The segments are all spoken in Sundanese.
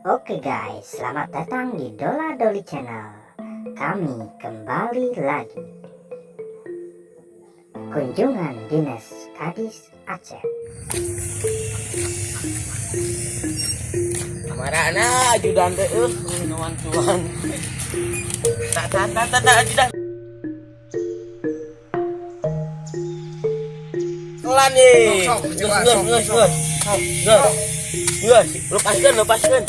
Oke guys, selamat datang di Dola Doli Channel. Kami kembali lagi. Kunjungan Dinas Kadis Aceh. Marana ajudan teh minuman tuan. Tak tak tak tak tak ajudan. Kelan nih. Geus geus geus geus. Geus. Geus, lepaskeun lepaskeun.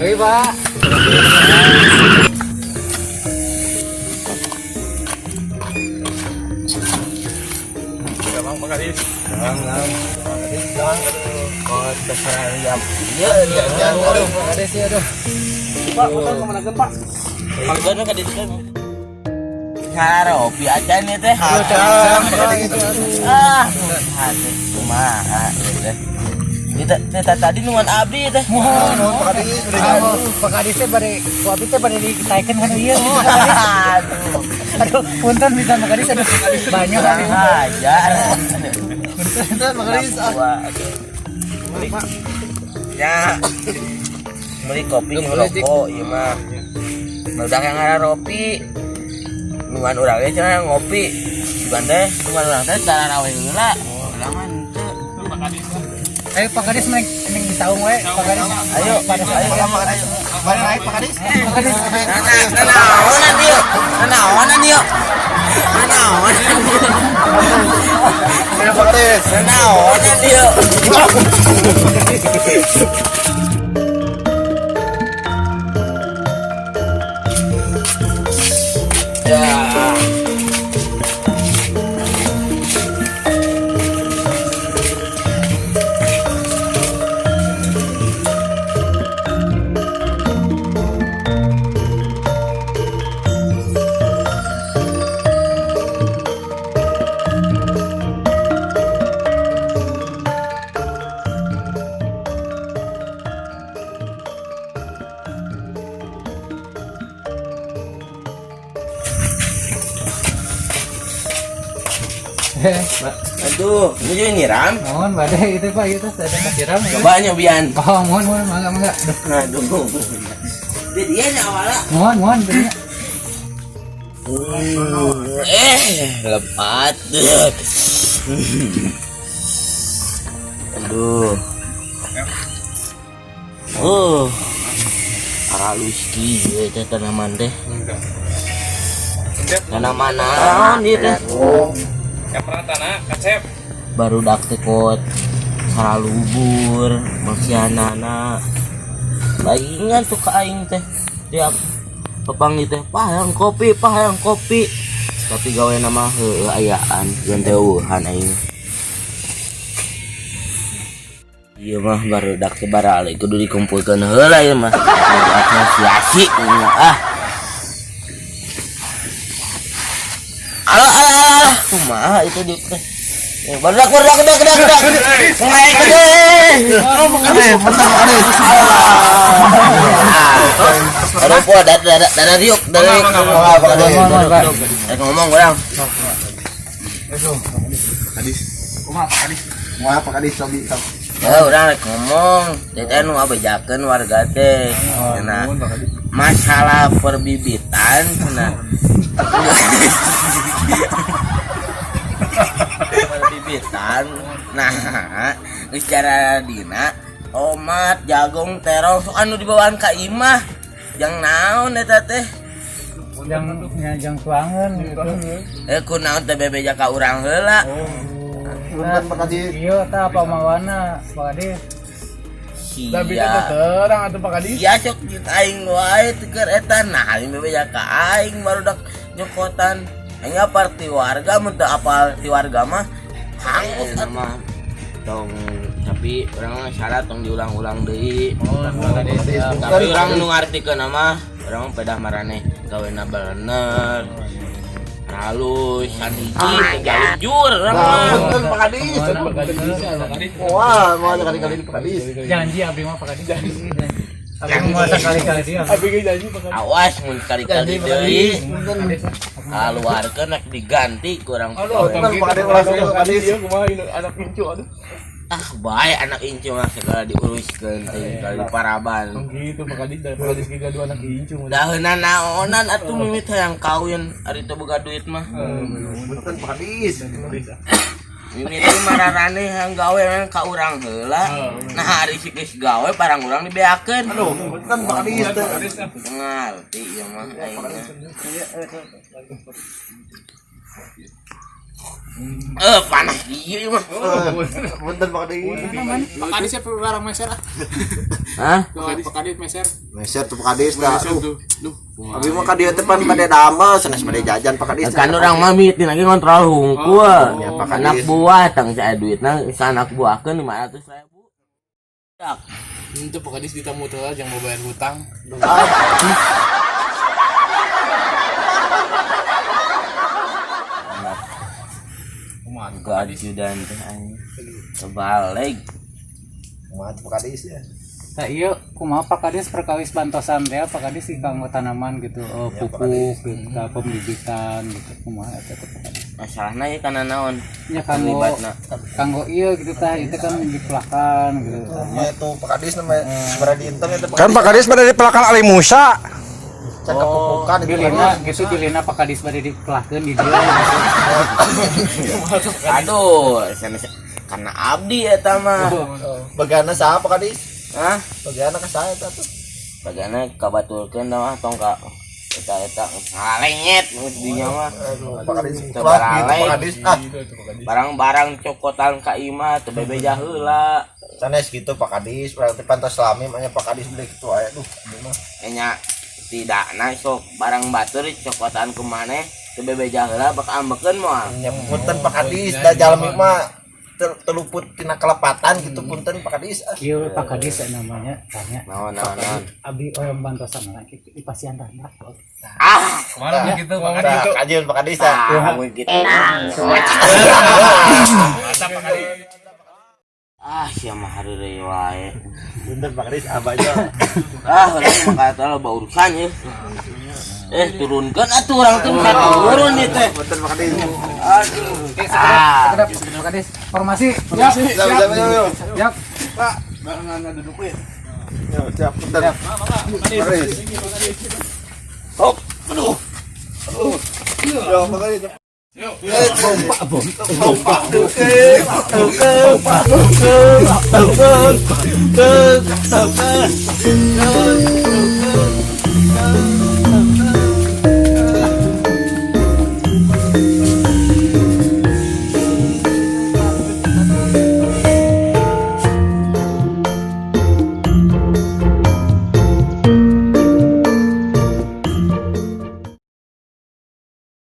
Hei Pak. Gampang Pak Kadis. Bang, bang. Kok terserah jam. Iya, iya, iya. Aduh, Pak Kades ya aduh. Pak, motor kemana kan Pak? Kalau kan itu kan. Karopi aja nih teh. Ah, hati kumaha teh. Kita teh tadi nungan abdi teh. Mohon, Mohon Pak Kadis, udah jam. Pak Kades teh bade ku abdi teh bade ditaikeun kan ieu gitu Pak Kades. Aduh. Aduh, punten bisa Pak Kades aduh. Banyak Kurang ajar. Punten Pak Kadis. Beli. Ya. Beli kopi ngerokok ieu mah. Meledak yang ngara ropi. Nungan urang ge cenah ngopi. Bukan teh, nungan urang teh tara rawe heula. Urang mah henteu. Pak Kadis. Ayo Pak Kades mending mending di saung we Pak Kades. Ayo, pada ayo, ayo ayo, ayo. Mari naik Pak Kadis. Pak Kades. Nanaonan ieu. Nanaonan ieu. Nanaonan ieu. Ayo Pak Kadis. Nanaonan ieu. Ya. Aduh, ini juga nyiram. Mohon bade itu Pak itu saya siram. Coba nyobian. Oh, mohon mohon mangga mangga. Aduh, Aduh. Jadi dia nya awalnya. mohon mohon belinya. Lepat. Aduh. Oh. Halus kieu teh tanaman teh. Tanaman naon ieu teh? Yang pernah tanah, kacep. Barudak teh kot saralubur, masianana. Baingan tuh ka aing teh. Tiap papanggih teh pahayang kopi, pahayang kopi. Tapi gawe nama heueuh ayaan, geun teh eueuhan aing. Ieu mah barudak teh barale kudu dikumpulkeun heula ieu mah. Kudu apresiasi ah. Alah alah alah, alah. Kumaha itu di teh. Barudak barudak barudak barudak. Naik gede. Oh Pak Kadis, bentar Pak Kadis. Aduh, po, dada dada dada riuk, dada riuk. Eh, ngomong orang. Kadis. Kumaha Pak Kadis? Kumaha Pak Kadis cobi sok. Ya, urang rek ngomong, teh teh nu ngabejakeun warga teh. Cenah masalah perbibitan cenah. Perbibitan. Nah, geus cara dina tomat, jagung, terong sok anu dibawaan ka imah. Jang naon eta teh? Jang nya jang tuangan gitu. Eh kunaon teh bebeja ka urang heula. Punten Pak Kadis. Iya, tah apa mawana Pak Kades. Sia. terang atuh Pak Kadis. Sia sok jeung aing wae teu keur eta nah aing bebeja ka aing barudak nyokotan. Aing apal ti warga mun teu apal ti warga mah hangus mah. Tong tapi urang mah syarat tong diulang-ulang deui. Oh, Pak Kades. Tapi urang nu ngartikeun mah urang mah pedah maraneh gawena bener. Halus saniji jujur urang mah. Punten Pak Kadis. Wah, mau kali-kali Pak Kadis. Janji abdi mah Pak Kadis. Abdi mah sekali-kali dia. Awas mun kali-kali deui. Kaluarkeun rek diganti kurang. Punten Pak Kadis ulah Pak Kadis. Ah, bae anak incu mah segala diuruskeun teh kali paraban. Gitu Pak Kadis, dari Pak Kadis gaduh anak incu. Daheuna naonan atuh mimit hayang kawin ari teu boga duit mah. Punten Pak Kadis. Mimit teh mararane hayang gawe ka urang heula. Nah, ari si geus gawe barang urang dibeakeun. Aduh, punten Pak Kadis. Ngarti ieu mah aing mah. Panas ieu mah. Punten Pak Kadis. Pak Kadis ya barang meser ah. Hah? Pak Kadis meser. Meser tuh Pak Kadis dah. Tuh. Duh. Abi mah ka dieu teh pan bade damel sanes bade jajan Pak Kadis. Kan urang mah mitin lagi ngontrol hungkul. Ya, Pak Kadis. Anak buah tang saya duitna anak buahkeun 500.000. Dak. Itu Pak Kadis ditamu tuh aja mau bayar hutang. Gua ajudan teh anjing. Kebalik. Kumaha tuh Pak Kadis ya. Tah ieu kumaha Pak Kadis perkawis bantosan teh Pak Kadis di kanggo tanaman gitu, pupuk gitu, tah, pembibitan gitu kumaha eta teh Pak Kadis. Masalahna ieu kana naon? Nya kanggo Terlibatna. kanggo ieu gitu tah itu kan dipelakan gitu tah. Mah itu Pak Kadis namanya sabaraha dinten eta Pak Kan Pak Kadis pada dipelakan Ali Musa. Can kepupukan itu Bilina gitu bilina Pak Kadis bade dipelakeun di dieu gitu. Aduh, sanes kana abdi eta mah. Bagana saha Pak Kadis? Hah? Bagana ka saha eta tuh? Bagana kabaturkeun da mah tong ka eta-eta salenyet geus dinya mah. Aduh, Pak Kadis. Teu Ulah gitu baralek. Pak Kadis. Ah, Barang-barang cokotan ka imah teu bebeja heula. sanes gitu Pak Kadis, berarti pantas lami mah nya Pak Kadis beli kitu aya duh abdi mah. Nya tidak nah sok barang batur cokotan ku maneh teu bebeja heula bak ambekeun moal. Nya punten Pak Kadis, da jalmi mah teluput tina kelepatan gitu punten Pak Kadis. Ah. Kieu Pak Kadis namanya tanya. Naon naon naon. Abdi orang bantosan mah kitu di pasian randa. Ah, Kemana gitu Pak Kadis? Nah, kajian Pak Kadis ah. ah, mun gitu. Ah, sia mah hareureuy wae. Punten Pak Kadis abahnya. Ah, urang mah kata loba urusan ye. Turunkeun atuh urang teh bisa turun ieu teh. Punten Pak Kadis. Aduh. Ah, Sekedap, Pak Kadis. Formasi. Siap. Siap, siap, siap. Siap. Pak, Barengan duduk ya. Ya, siap, punten. Pak Kadis. Hop, aduh. Aduh. Ya, Pak Kadis. Bompak, bompak, bompak, bompak, bompak, bompak, bompak, bompak.